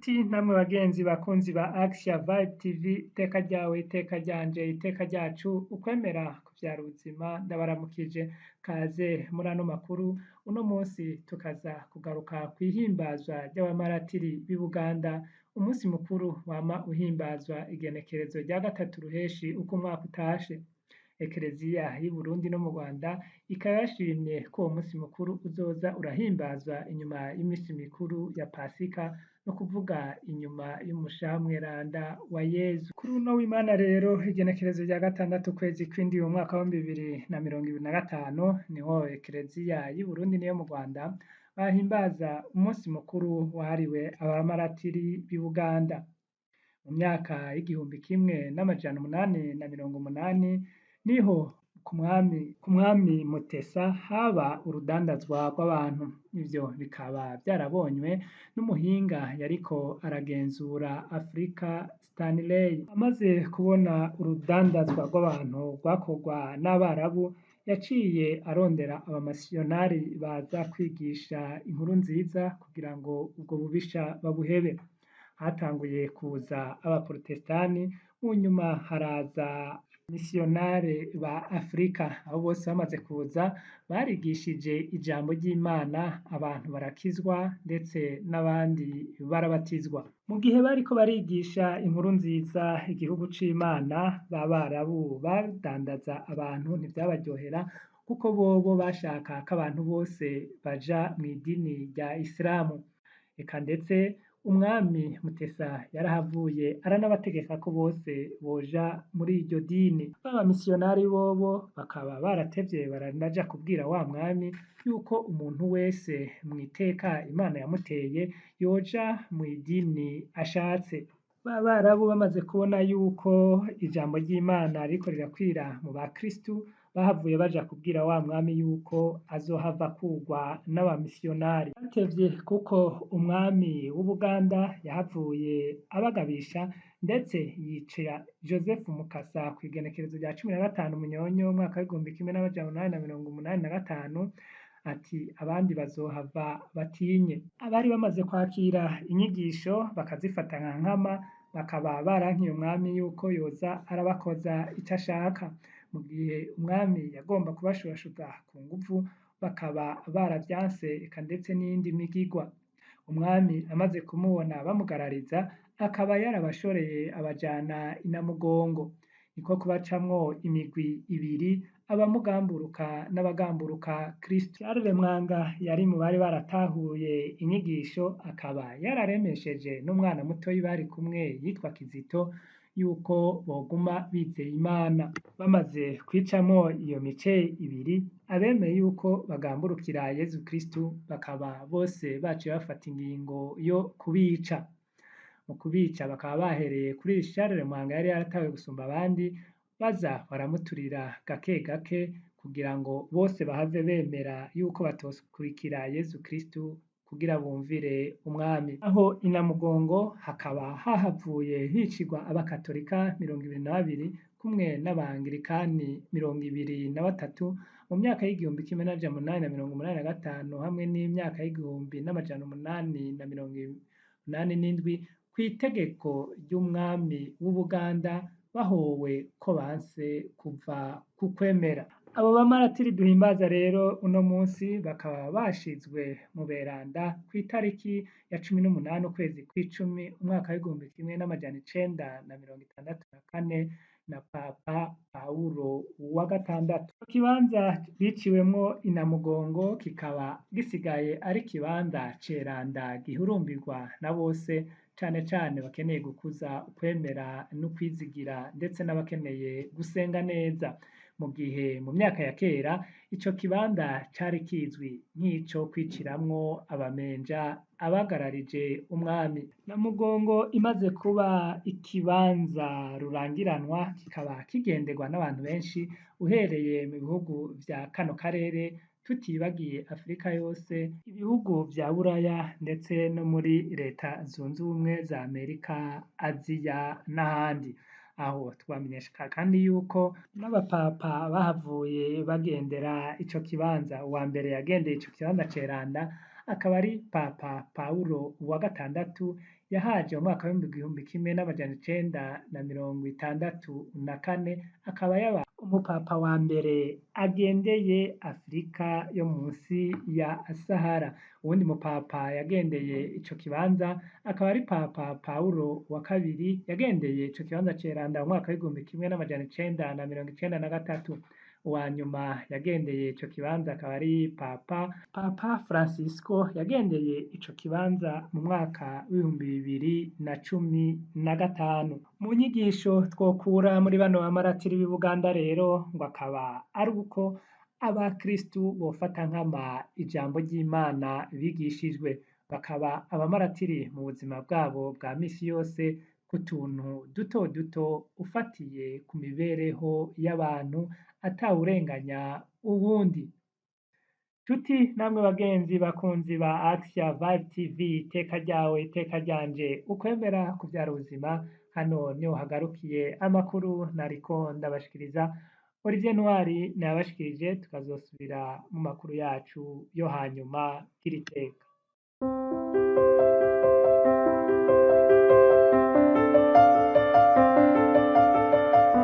Nshuti namwe bagenzi bakunzi ba Axia Vibe TV, iteka ryawe, iteka ryanje, iteka ryacu, ukwemera kuvyara ubuzima, ndabaramukije. Kaze muri ano makuru. Uno munsi tukaza kugaruka kw'ihimbazwa ry'abamaratiri b'i Buganda, umunsi mukuru wama uhimbazwa igenekerezo rya 3 ruheshi uko umwaka utashe. Ekereziya y'i Burundi no mu Rwanda ikaba yashimye ko uwo munsi mukuru uzoza urahimbazwa inyuma y'imisi mikuru ya Pasika, no kuvuga inyuma y'umushaha mweranda wa Yezu. Kuri uno w'Imana rero, igenekerezo rya 6 ukwezi kw'indwi mu mwaka wa 2025, niho Ekereziya y'i Burundi n'iyo mu Rwanda bahimbaza umunsi mukuru wahariwe abamaratiri b'i Buganda. Mu myaka y'1880 niho ku mwami Mutesa haba urudandazwa rw'abantu. Ivyo bikaba vyarabonywe n'umuhinga yariko aragenzura Afrika, Stanley. Amaze kubona urudandazwa rw'abantu rwakorwa n'Abarabu, yaciye arondera abamisiyonari baza kwigisha inkuru nziza kugira ngo ubwo bubisha babuhebe. Hatanguye kuza abaporotestani, mu nyuma haraza misiyonare ba Afrika. Abo bose bamaze kuza barigishije ijambo ry'Imana, abantu barakizwa, ndetse n'abandi barabatizwa. Mu gihe bariko barigisha inkuru nziza igihugu c'Imana, b'Abarabu badandaza abantu ntivyabaryohera, kuko bobo bashaka ko abantu bose baja mw'idini rya Isilamu. Eka ndetse umwami Mutesa yarahavuye aranabategeka ko bose boja muri iryo dini. B'abamisiyonari bobo bakaba baratevye baranaja kubwira wa mwami yuko umuntu wese mw'iteka Imana yamuteye yoja mw'idini ashatse. Ba Barabu bamaze kubona yuko ijambo ry'Imana ririko rirakwira mu bakristu, bahavuye baja kubwira wa mwami yuko azohava akurwa n'abamisiyonari. Batevye, kuko umwami w'Ubuganda yahavuye abagabisha, ndetse yica Joseph Mukasa kw'igenekerezo rya 15 Munyonyo umwaka w'1885, ati abandi bazohava batinye. Abari bamaze kwakira inyigisho bakazifata nka nkama, bakaba barankiye umwami yuko yoza arabakoza ico ashaka. Mu gihe umwami yagomba kubashurashuza ku nguvu, bakaba baravyanse, eka ndetse n'iyindi migigwa. Umwami amaze kumubona bamugarariza, akaba yarabashoreye abajana i Namugongo. Niko kubacamwo imigwi ibiri, abamugamburuka n'abagamburuka Kristo. Charles Mwanga yari mu bari baratahuye inyigisho, akaba yararemesheje n'umwana mutoyi bari kumwe yitwa Kizito yuko boguma bizeye Imana. Bamaze kwicamwo iyo mice ibiri, abemeye yuko bagamburukira Yezu Kristu bakaba bose baciye bafata ingingo yo kubica. Mu kubica bakaba bahereye kuri Charles Mwanga yari yaratawe gusumba abandi, baza baramuturira gake gake kugira ngo bose bahave bemera yuko batokurikira Yezu Kristu kugira bumvire umwami. Aho i Namugongo hakaba hahavuye hicirwa abakatolika 22 kumwe n'abangirikani 23 mu myaka y'1885 hamwe n'imyaka y'1887, kw'itegeko ry'umwami w'Ubuganda, bahowe ko banse kuva ku kwemera. Abo bamaratiri duhimbaza rero uno munsi bakaba bashizwe mu beranda kw'itariki ya 18 ukwezi kw'icumi umwaka w'1964 na Papa Pawulo wa gatandatu. Ico kibanza biciwemwo i Namugongo kikaba gisigaye ari ikibanza ceranda gihurumbirwa na bose, cane cane bakeneye gukuza ukwemera n'ukwizigira, ndetse n'abakeneye gusenga neza. Mu gihe mu myaka ya kera ico kibanza cari kizwi nk'ico kwiciramwo abamenja abagararije umwami. Namugongo imaze kuba ikibanza rurangiranwa, kikaba kigenderwa n'abantu benshi uhereye mu bihugu vya kano karere, tutibagiye Afrika yose, ibihugu vya Buraya, ndetse no muri Leta Zunze Ubumwe za Amerika, Aziya n'ahandi. Aho twamenyesha kandi yuko n'abapapa bahavuye bagendera ico kibanza. Uwa mbere yagendeye ico kibanza ceranda akaba ari Papa Pawulo wa gatandatu yahaje mu mwaka w'1964, akaba yabaye umupapa wa mbere agendeye Afurika yo munsi ya Sahara. Uwundi mupapa yagendeye ico kibanza akaba ari Papa Pawulo wa kabiri yagendeye ico kibanza ceranda mu mwaka w'1993. Uwa nyuma yagendeye ico kibanza akaba ari Papa Francisco yagendeye ico kibanza mu mwaka w'2015. Mu nyigisho twokura muri bano bamaratiri b'i Buganda rero ngo akaba ari uko abakristu bofata nkama ijambo ry'Imana bigishijwe, bakaba abamaratiri mu buzima bwabo bwa misi yose ku tuntu duto duto ufatiye ku mibereho y'abantu atawurenganya uwundi. Nshuti namwe bagenzi bakunzi ba Axia Vibe TV, iteka ryawe iteka ryanje, ukwemera kuvyara ubuzima, hano niho hagarukiye amakuru nariko ndabashikiriza. Olivier Ntwari nayabashikirije, tukazosubira mu makuru yacu yo hanyuma. Gira iteka.